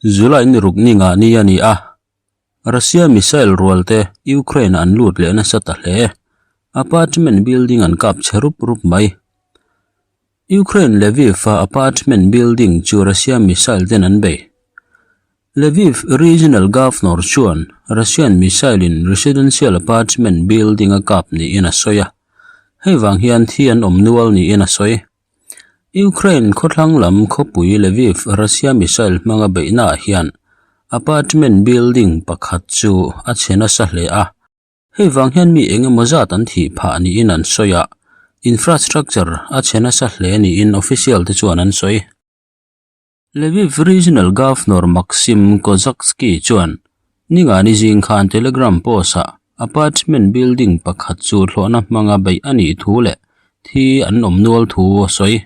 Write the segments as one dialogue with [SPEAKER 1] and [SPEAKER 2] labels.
[SPEAKER 1] July ni ruk ni ngah ni a ni a, Russia missile rual te Ukraine ah an lut leh nasa ta hle. Apartment building an kap chhe rup rup mai. Ukraine Lviv a apartment building chu Russia missile ten an bei. Lviv Regional Governor chuan Russian missile in residential apartment building a kap niin a sawi a, hei vang hian thi an awm nual niin a sawi. Ukraine khawthlang lam khawpui Lviv Russia missile hmanga beihnaah hian apartment building pakhat chu a chhe nasa hle a, hei vang hian mi eng emaw zat an thih phah niin an sawi a, infrastructure a chhe nasa hle niin official te chuan an sawi. Lviv Regional Governor Maksym Kozatsky chuan Ningani zing khan Telegram post-ah apartment building pakhat chu thlawhna hmanga beih a nih thu leh thi an awm nual thu a sawi.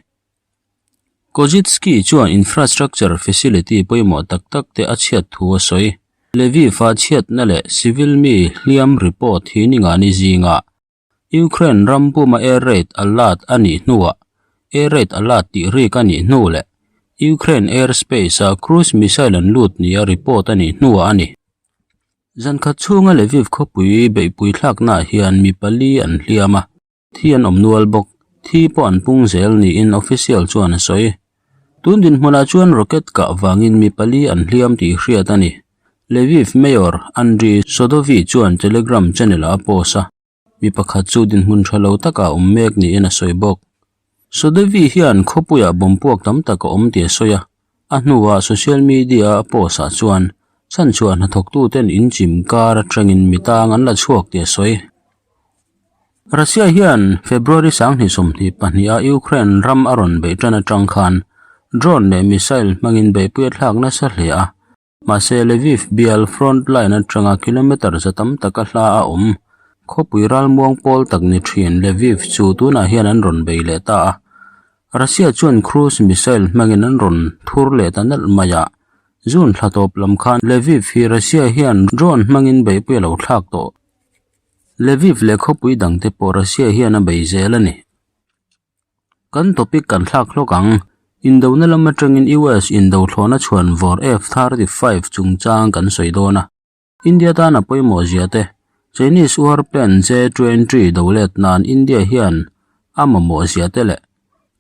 [SPEAKER 1] Kozitsky chuan infrastructure facility pawimawh tak tak te a chhiat thu a sawi. Lviv-a chhiatna leh civil mi hliam report hi Ningani zingah Ukraine ram puma air raid alert a nih hnuah air raid alert tih rik a nih hnu leh Ukraine airspace a cruise missile an lut nia report a nih hnuah a ni. Zankhat chhunga Lviv khawpui beihpui thlaknaah hian mi pali an hliam a, thi an awm nual bawk. Thi pawh an pung zel niin official chuan a sawi. Tun dinhmunah chuan rocket kah vangin mi pali an hliam tih hriat a ni. Lviv Mayor Andriy Sadovyi chuan Telegram channel-ah a post a. Mi pakhat chu dinhmun tha lo takah awm mek niin a sawi bawk. Sodevi hian khawpuiah bomb puak tam tak a awm tih a sawi a, a hnuah social media a post ah chuan chhanchhuah hnathawktuten in chim kar atangin mi tang an la chhuak tih a sawi. Russia hian February 2022 a Ukraine ram a rawn beih tan atang khan drone leh missile hmangin beihpui a thlak nasa hle a, Mahse, Lviv bial front line atanga kilometre za tam taka hla a awm. Khawpui ralmuang pawl tak ni thin Lviv chu tunah hian an rawn bei leh ta a. Russia chuan cruise missile hmangin an rawn thur leh ta nalh mai a. June thla tawp lam khan Lviv hi Russia hian drone hmangin beihpui a lo thlak tawh. Lviv leh khawpui dangte pawh Russia hian a bei zel a ni. Kan topic kan thlak hlawk ang. Indona lam atangin US indo thlawhna chhuan vawr F-35 chungchang kan sawi dawn a. India tan a pawimawh zia te, Chinese warplane J-20 do let nan India hian a mamawh zia te leh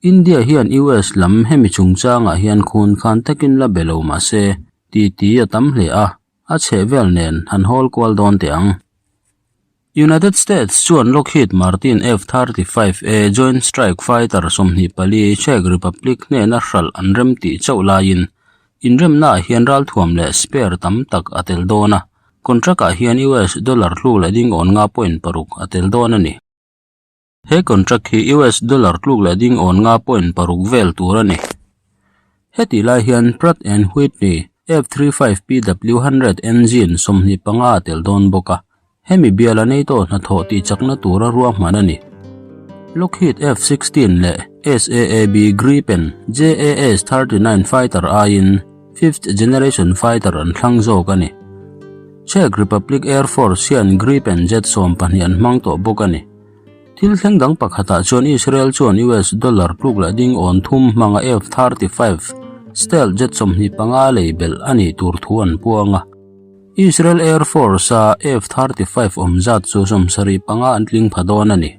[SPEAKER 1] India hian US lam hemi chungchangah hian khun khan takin la be lo mahse titi a tam hle a, a chhehvel nen han hawl kual dawn teh ang. United States chuan Lockheed Martin F-35A Joint Strike Fighter 24 Czech Republic hnena hralh an rem tih chauh laiin inremnaah hian ralthuam leh spare tam tak a tel dawn a, contract-ah hian US dollar tluk leh ding awn nga point paruk a tel dawn a ni. He contract hi US dollar tluk leh ding awn nga point paruk vel tur a ni. Hetih lai hian Pratt and Whitney F-35PW100 engine 25 a tel dawn bawk a, Hemi biala NATO hnathawh tihchakna tura ruahman a ni. Lockheed F-16 leh SAAB Gripen JAS-39 fighter aiin fifth generation fighter an thlang zawk a ni. Czech Republic Air Force hian Gripen jet 12 an hmang tawh bawk a ni. Thil thleng dang pakhatah chuan Israel chuan US dollar tluk leh ding awn thum hmanga F-35 stealth jet 25 lei belh a nih tur thu an puang a. Israel Air Force-a F-35 awm zat chu 75 an tling pha dawn a ni.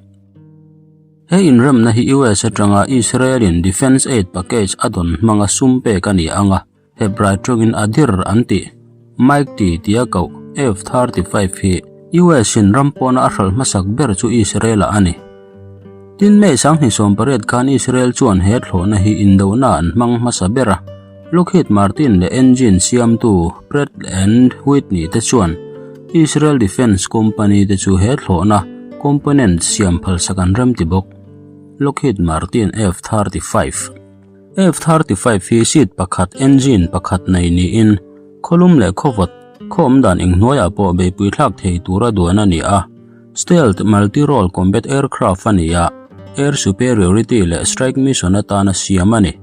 [SPEAKER 1] He inremna hi US atanga Israel-in Defence Aid Package a dawn hmanga sum pek a ni ang a, Hebrai tawngin Adir an tih, Mike-T tia koh F-35 hi US-in ram pawna a hralh hmasak ber chu Israel-ah a ni. Tin, May 2018 khan Israel chuan he thlawhna hi indona an hmang hmasa ber a, Lockheed Martin leh engine siamtu Pratt and Whitney te chuan Israel Defence Company te chu he thlawhna component siam phalsak an remti bawk. Lockheed Martin F-35 F-35 hi seat pakhat engine pakhat nei niin khawlum leh khawvawt khaw awm dan inghnuaiah pawh beihpui thlak thei tura duan a ni a. Stealth multi-role combat aircraft a ni a, air superiority leh strike mission atana siam a ni.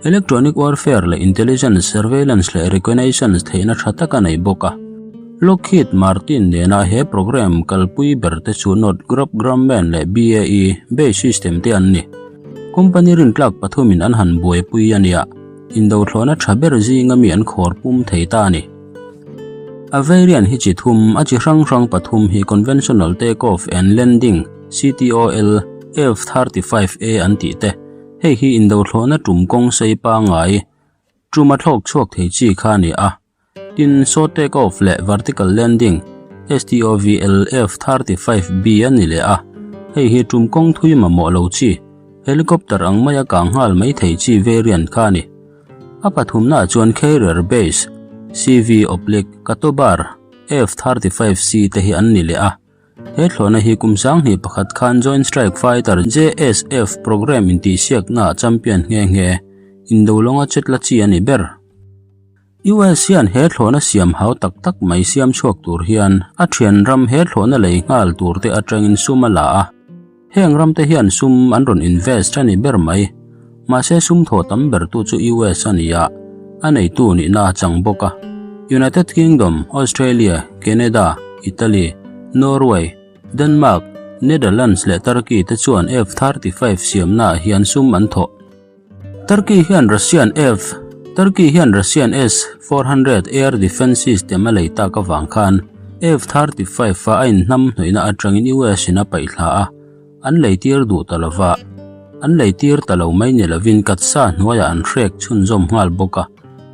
[SPEAKER 1] Electronic warfare leh intelligence, surveillance leh reconnaissance theihna tha tak a nei bawk a. Lockheed Martin nena he program kalpui ber te chu Northrop Grumman leh BAE, Bay System te an ni. Company rintlak pathumin an han buaipui a nia. Indothlawhna tha ber zinga mi an khawr pum thei ta a ni. A variant hi chi thum, a chi hrang hrang pathum hi Conventional Take-Off and Landing, CTOL, F-35A an tih te. Hei hi indothlawhna tum kawng sei pangngai tuma thlawk chhuak thei chi kha a ni a. Tin, Short Take-Off leh Vertical Landing, STOVL, F-35B a ni leh a. Hei hi tum kawng thui mamawh lo chi, helicopter ang maia kang nghal mai thei chi variant kha a ni. A pathumnaah chuan Carrier Base, CV oblique, Katobar, F-35C te hi an ni leh a. He thlawhna hi kum 2001 khan Joint Strike Fighter, JSF, programme intihsiaknaah champion nghe nghe, indolawnga chetla chi a ni ber. US hian he thlawhna siam hau tak tak mai siam chhuak tur hian a thian ram he thlawhna lei nghal tur te atangin sum a la a. Heng ram te hian sum an rawn invest a ni ber mai. Mahse sum thaw tam ber tu chu US a ni a, a neitu nihna a chang bawk a. United Kingdom, Australia, Canada, Italy, Norway, Denmark, Netherlands leh Turkey te chuan F-35 siamnaah hian sum an thawh. Turkey hian Russian F Turkey hian Russian S-400 air defence system a lei tak avang khan F-35 a a inhnam hnawihna atangin US in a paih thla a, an lei tir duh ta lova. An lei tir ta lo mai ni lovin Katsa hnuaiah an hrek chhunzawm nghal bawk a,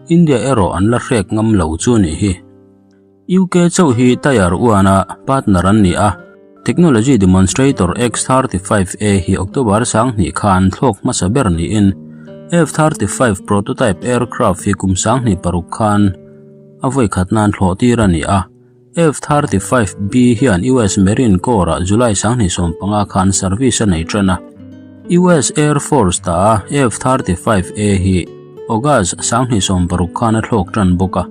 [SPEAKER 1] India erawh an la hrek ngam lo chu a nih hi. UK chauh hi Tier 1 a partner an ni a, Technology Demonstrator X-35A hi October 20 khan thlawk hmasa ber niin F-35 prototype aircraft hi kum 26 khan a vawi khat nan thlawh tir a ni a. F-35B hian US Marine Corps-ah July 2025 khan service a nei tan a. US Air Force ta F-35A hi August 2026 khan a thlawk tan bawk a.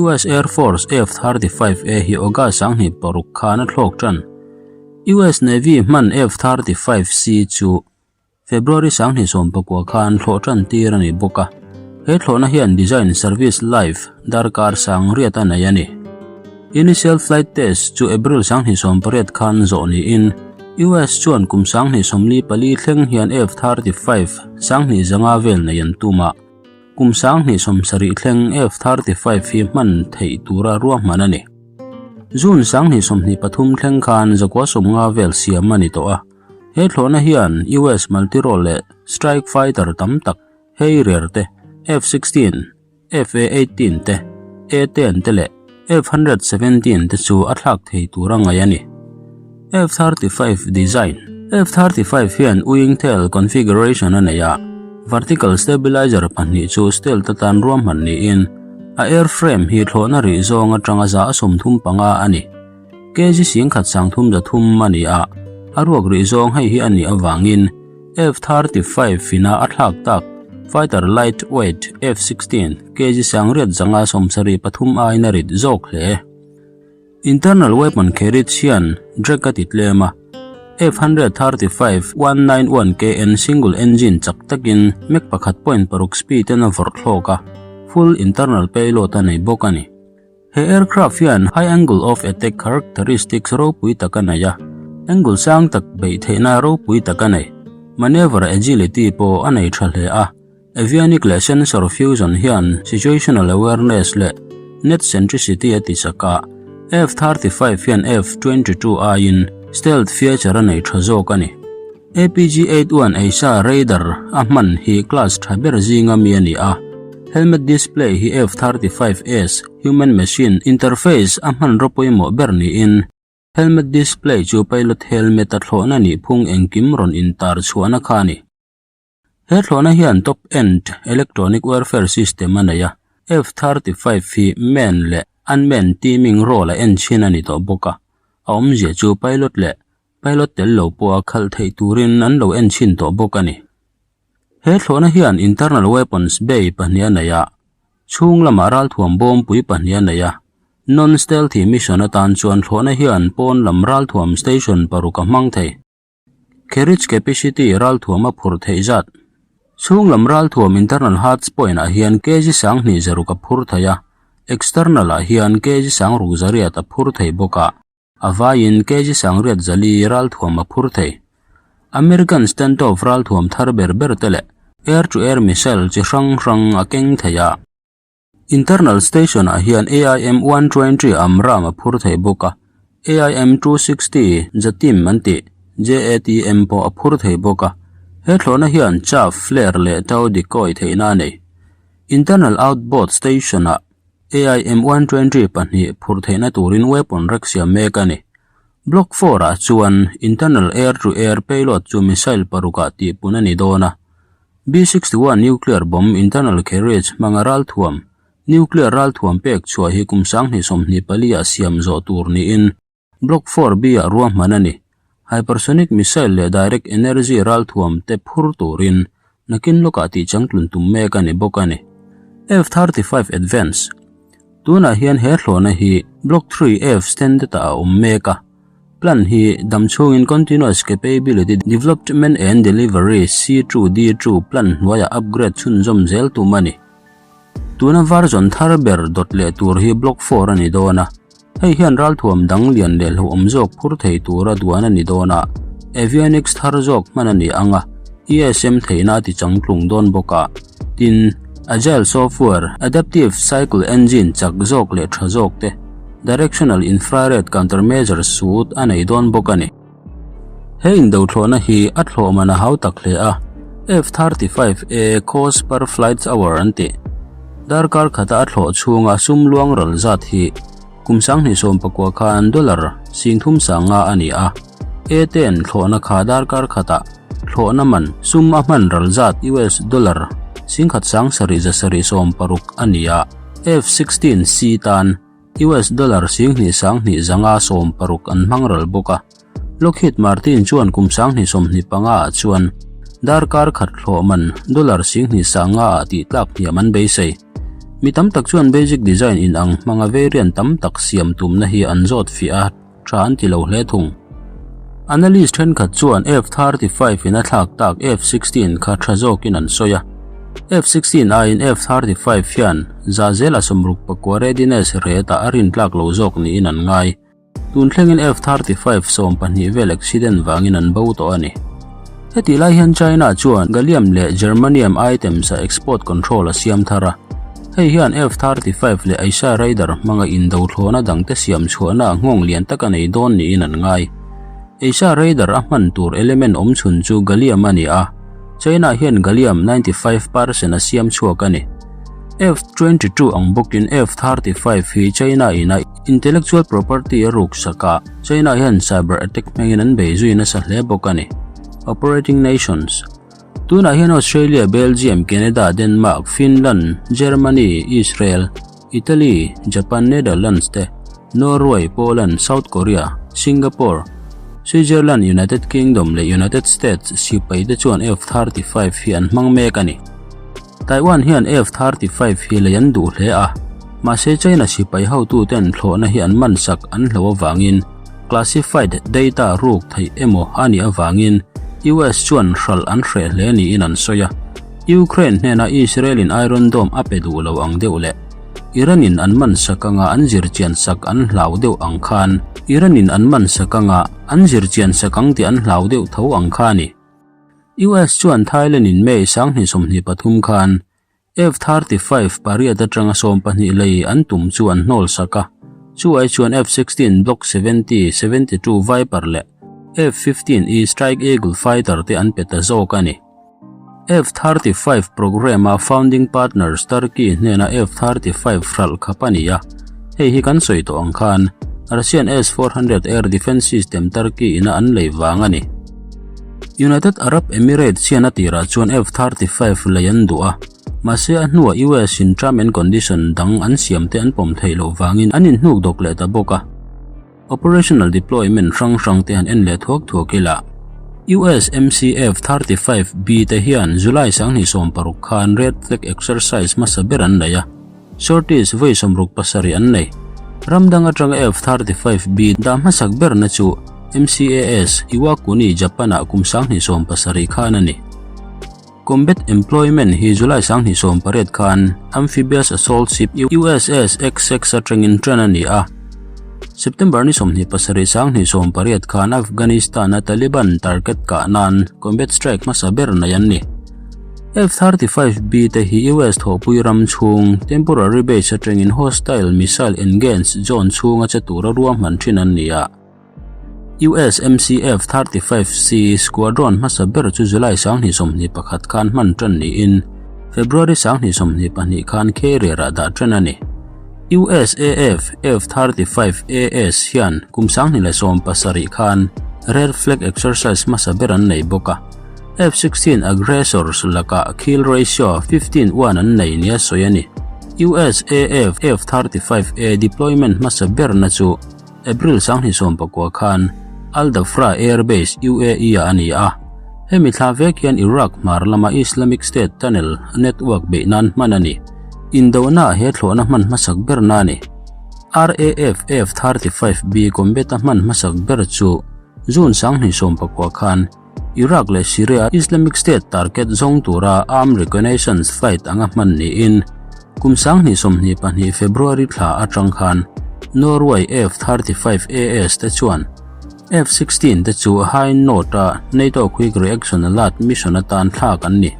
[SPEAKER 1] US Air Force F-35A hi August 26 khan a thlawk tan. US Navy hman F-35C chu February 2019 khan thlawh tan tir a ni bawk a. He thlawhna hian design service life darkar sang riat a nei a ni. Initial flight test chu April 2018 khan zawh niin US chuan kum 2024 thleng hian F-35 2,500 vel nei an tum a. Kum 2070 thleng F-35 hi hman theih tura ruahman a ni. June 2023 thleng khan zakua sawmnga vel siam a ni tawh a. He thlawhna hian US multirole leh strike fighter tam tak Harrier te, F-16, F-A-18 te, A-10 te leh F-117 te chu a thlak thei tura ngaih a ni. F-35 design F-35 hian wing tail configuration a nei a, vertical stabilizer pahnih chu stealth atan ruahman niin a airframe hi thlawhna rih zawng atanga za a 35 a ni. Kg singkhat sangthum za thum a ni a, a ruak rih zawng hei hi a nih avangin F-35 ina a thlak tak fighter lightweight F-16 kg sangriat zanga 73 aiin a rit zawk hle. Internal weapon carriage hian drag a ti tlem a, F-135 191KN single engine chak takin Mach pakhat point paruk speed in a vawrh thlawk a, full internal payload a nei bawk a ni. He aircraft hian high angle of attack characteristics ropui tak a nei a, angle sang tak beih theihna ropui tak a nei. Maneuver agility pawh a nei tha hle a. Avionic leh sensor fusion hian situational awareness leh net centricity a ti chak a, F-35 hian F-22 aiin stealth feature a nei tha zawk a ni. APG-81 AESA radar a hman hi class tha ber zinga mi a ni a, helmet display hi F-35S human-machine interface a hmanraw pawimawh ber niin, helmet display chu pilot helmet a thlawhna nihphung engkim rawn intar chhuahna kha a ni. He thlawhna hian top end electronic warfare system a nei a, F-35 hi manned leh unmanned teaming role a en chhin a ni tawh bawk a, a awmzia chu pilot leh pilot tel lo pawha khalh theih turin an lo en chhin tawh bawk a ni. He thlawhna hian internal weapons bay pahnih a nei a, chhung lamah ralthuam bawmpui pahnih a nei a, non-stealthy mission atan chuan thlawhna hian pawn lam ralthuam station paruk a hmang thei. Carriage capacity ralthuam a phurh theih zat. Chhung lam ralthuam internal hard point ah hian kg 2 zaruk a phur thei a, external ah hian kg 6 zariat a phur thei bawk a, a vaiin kg 8 zali ralthuam a phur thei. American standoff ralthuam thar ber ber te leh. Air-to-air missile chi hrang hrang a keng thei a. Internal station-ah hian AIM 120 Amram a phur thei bawk a, AIM 260 Jatim an tih JATM pawh a phur thei bawk a. He thlawhna hian chaff, flare leh tau decoy theihna a nei. Internal outboard station-ah AIM 120 pahnih phurh theihna turin weapon rack siam mek a ni. Block four-ah chuan internal air-to-air payload chu missile parukah tihpun a ni dawn a. B-61 nuclear bomb internal carriage hmanga ralthuam, nuclear ralthuam pek chhuah hi kum 2024 ah siam zawh tur niin Block 4B ah ruahman a ni. Hypersonic missile leh direct energy ralthuam te phur turin nakin lawkah tihchangtlun tum mek a ni bawk a ni. F-35 Advance Tunah hian he thlawhna hi Block 3F standard ah a awm mek a. Plan hi dam chhungin Continuous Capability Development and Delivery, C2D2, plan hnuaiah upgrade chhunzawm zel tum a ni. Tuna version thar ber dawt leh tur hi Block 4 a ni dawn a, hei hian ralthuam dang lian leh hlauhawm zawk phur thei tura duan a ni dawn a, avionics thar zawk hman a ni ang a, ESM theihna a ti changtlung dawn bawk a, tin, Agile software, adaptive cycle engine chak zawk leh tha zawk te, Directional infrared countermeasure suit a nei dawn bawk a ni. He indothlawhna hi a thlawh man a hau tak hle a, F-35A cost per flight hour an ti. Darkar khata a thlawh chhunga sum luang ral zat hi kum 2019 khan dollar 350 a ni a, A-10 thlawhna kha darkar khatah thlawhna man sum a hman ral zat US dollar 17,760 a ni a, F-16C tan US dollar 2,260 an hmang ral bawk a. Lockheed Martin chuan kum 2025 ah chuan darkar khat thlawh man dollar 2,500 ah tih tlak hniam an beisei. Mi tam tak chuan basic design inang hmanga variant tam tak siam tumna hi an zawt fiah a. tha an ti lo hle thung. Analyst thenkhat chuan F-35 in a thlak tak F-16 kha tha zawkin an sawi a. F-16 aiin F-35 hian za zela 64 readiness rate ah a rintlak lo zawk niin an ngai. Tun thlengin F-35 17 vel accident vangin an bo tawh a ni. Hetih lai hian China chuan gallium leh germanium items a export control a siam thar a. Hei hian F-35 leh Aisha Raider hmanga indo thlawhna dangte siam chhuahna nghawng lian tak a nei dawn niin an ngai. Aisha Raider a hman tur element awmchhun chu gallium a ni a, China hian gallium 95% a siam chhuak a ni. F-22 ang bawkin F-35 hi China ina intellectual property a ruksak a, China hian cyber attack hmangin an bei zui nasa hle bawk a ni. Operating Nations Tunah hian Australia, Belgium, Canada, Denmark, Finland, Germany, Israel, Italy, Japan, Netherlands te, Norway, Poland, South Korea, Singapore, Switzerland, United Kingdom leh United States sipai te chuan F-35 hi an hmang mek a ni. Taiwan hian F-35 hi lei an duh hle a, mahse China sipai hotuten thlawhna hi an mansak an hlo avangin classified data ruk theih emaw a nih avangin US chuan hralh an hreh hle niin an sawi a. Ukraine hnena Israel-in Iron Dome a pe duh lo ang deuh leh Iran-in an mansak anga an zirchian sak an hlau deuh ang khan Iran-in an mansak anga an zirchian sak ang tih an hlau deuh tho ang kha a ni. US chuan Thailand-in May 2023 khan F-35 pariat atanga 12 lei an tum chu an hnawl sak a, chu ai chuan F-16 Block 70, 72 Viper leh F-15E Strike Eagle fighter te an pe ta zawk a ni. F-35 programme-a founding partners Turkey hnena F-35 hralh khap a ni a, hei hi kan sawi tawh ang khan Russian S-400 air defence system Turkey ina an lei vang a ni. United Arab Emirates hian a tirah chuan F-35 lei an duh a, mahse a hnuah US in term and condition dang an siam te an pawm theih loh vangin an inhnuk dawk leh ta bawk a. Operational deployment hrang hrang te han en leh thuak thuak ila, US MCF-35B te hian July 2016 khan Red Flag exercise hmasa ber an nei a, Sorties vawi 67 an nei. Ram dang atanga F-35B dah hmasak berna chu MCAS Iwakuni, Japan-ah kum 2017 khan a ni. Combat Employment hi July 2018 khan Amphibious Assault Ship USS Essex atangin tan a ni a. September ni 27 2018 khan Afghanistan-a Taliban target kah nan combat strike hmasa ber nei an ni. F-35B te hi US thawhpui ram chhung temporary base atangin hostile missile engaged zone chhunga che tura ruahman thin an ni a. USMC F-35C squadron hmasa ber chu July 2021 khan hman tan niin February 2022 khan carrier-ah dah tan a ni. USAF F-35AS hian kum 2017 khan Red Flag exercise hmasa ber an nei bawk a. F-16 Aggressors lakah kill ratio 15 one an nei nia sawi a ni. USAF F-35A deployment hmasa berna chu April 2019 khan Al Dhafra Air Base, UAE-ah a ni a. Hemi thla vek hian Iraq hmar lama Islamic State tunnel network beih nan hman a ni. Indohnaah he thlawhna hman hmasak berna a ni. RAF F-35B combat-a hman hmasak ber chu June 2019 khan Iraq leh Syria Islamic State target zawng tura armed reconnaissance flight anga hman niin kum 2022 February thla atang khan Norway F-35AS te chuan F-16 te chu High North-a NATO Quick Reaction Alert mission atan thlak an ni.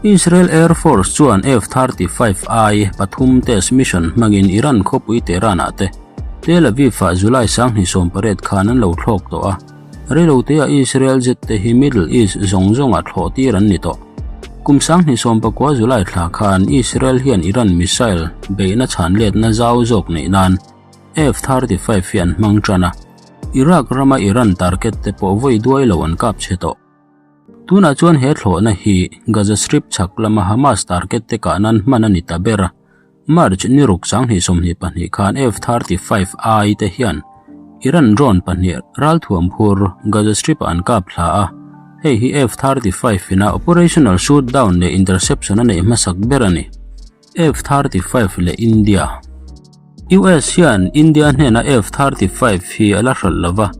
[SPEAKER 1] Israel Air Force chuan F-35I pathum test mission hmangin Iran khawpui Tehran-ah te Tel Aviv-ah July 28 khan an lo thlawk tawh a. Reiloteah Israel jet te hi Middle East zawng zawngah thlawh tir an ni tawh. Kum 2019 July thla khan Israel hian Iran missile beihna chhanletna zau zawk neih nan F-35 hi an hmang tan a. Iraq rama Iran target te pawh vawi duai lo an kap chhe tawh. Tunah chuan he thlawhna hi Gaza Strip chhak lama Hamas target te kah nan hman a ni ta ber a. March ni ruk 2022 khan F-35I te hian Iran drone pahnih ralthuam phur Gaza Strip-ah an kap thla a. Hei hi F-35 ina operational shootdown leh interception a neih hmasak ber a ni. F-35 leh India. US hian India hnena F-35 hi a la hralh lo va,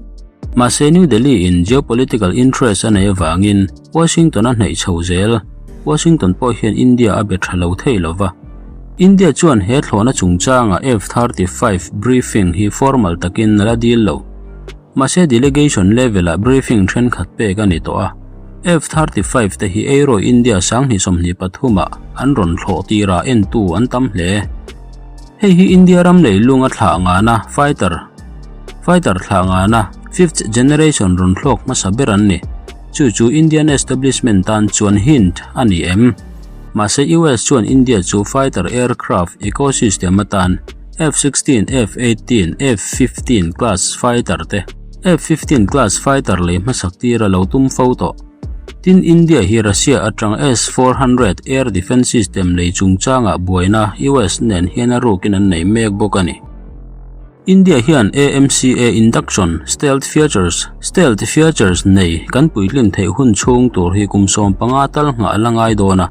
[SPEAKER 1] mahse New Delhi in geopolitical interest a nei avangin Washington a hnaih chho zel. Washington pawh hian India a be tha lo thei lo va. India chuan he thlawhna chungchanga F-35 briefing hi formal takin a la dil lo. Mahse delegation level-ah briefing thenkhat pek a ni tawh a. F-35 te hi Aero India 2023 ah an rawn thlawh tirah entu an tam hle. Hei hi India ram leilunga thlah ngana fighter fighter thlah ngana fifth generation rawn thlawk hmasa ber an ni. Chu chu Indian establishment tan chuan hint a ni em? Mahse US chuan India chu fighter aircraft ecosystem atan F-16, F-18, F-15 class fighter te F-15 class fighter lei hmasak tir a lo tum fo tawh. Tin India hi Russia atang S-400 air defence system lei chungchangah buaina US nen hian a rukin an nei mek bawk a ni. India hian AMCA induction stealth features stealth features nei kan puitlin theih hun chhung tur hi kum 15 tal nghah a la ngai dawn a.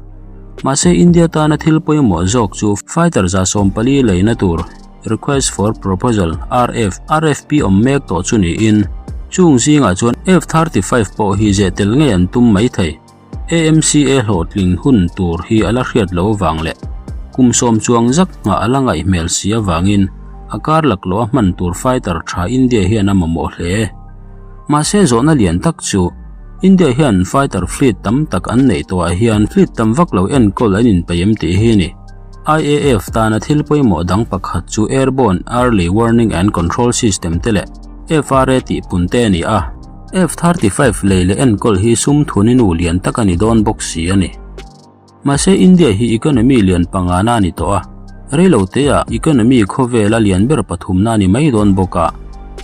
[SPEAKER 1] Mahse India tana thil pawimawh zawk chu fighter 140 leina tur Request for Proposal, RF, RFP awm mek tawh chu niin, chung zingah chuan F-35 pawh hi zeh tel ngei an tum mai thei. AMCA hlawhtling hun tur hi a la hriat lo vang leh kum sawm chuang zak nghah a la ngaih hmel si avangin a kar laklawh a hman tur fighter tha India hian a mamawh hle. Mahse zawhna lian tak chu India hian fighter fleet tam tak an neih tawhah hian fleet tam vak lo enkawl an inpeih em tih hi a ni. IAF tana thil pawimawh dang pakhat chu Airborne Early Warning and Control System te leh FRA tih pun te a ni a. F-35 lei leh enkawl hi sum thuni nu lian tak a ni dawn bawk si a ni. Mahse India hi economy lian pangana a ni tawh a, reiloteah economy khawvela lian ber pathumna a ni mai dawn bawk a,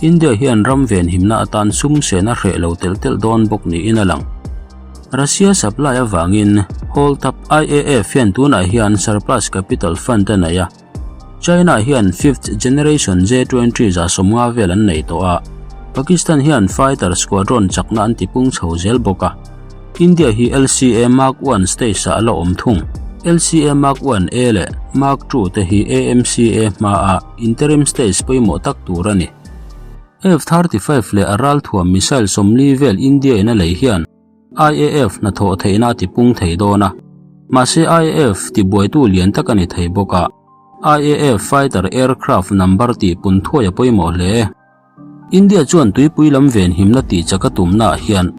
[SPEAKER 1] India hian ram venhimna atan sum sen a hreh lo telh telh dawn bawk niin a lang. Russia supply avangin hold up IAF hian tunah hian surplus capital fund a nei a, China hian fifth generation J-20 50 vel an nei tawh a, Pakistan hian fighter squadron chakna an tipung chho zel bawk a, India hi LCA Mark I stage-ah a la awm thung. LCA Mark I A leh Mark II te hi AMCA hmaa interim stage pawimawh tak tur a ni. F-35 leh a ralthuam missile 40 vel India in a lei hian IAF hnathawh theihna a tipung thei dawn a, mahse IAF tibuaitu lian tak a ni thei bawk a, IAF fighter aircraft number tihpun thuai a pawimawh hle. India chuan tuipui lam venhimna tihchak a tumnaah hian.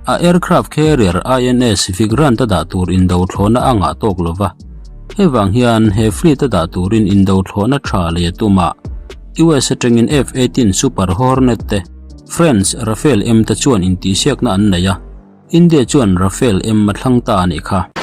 [SPEAKER 1] A aircraft carrier INS Vikrant a dah tur indo thlawhna a ngah tawk lo va, hei vang hian he fleet a dah turin indo thlawhna tha lei a tum a, US atangin F-18 Super Hornet te, French Rafale M te chuan intihsiakna an nei a, India chuan Rafale M a thlang ta a nih kha.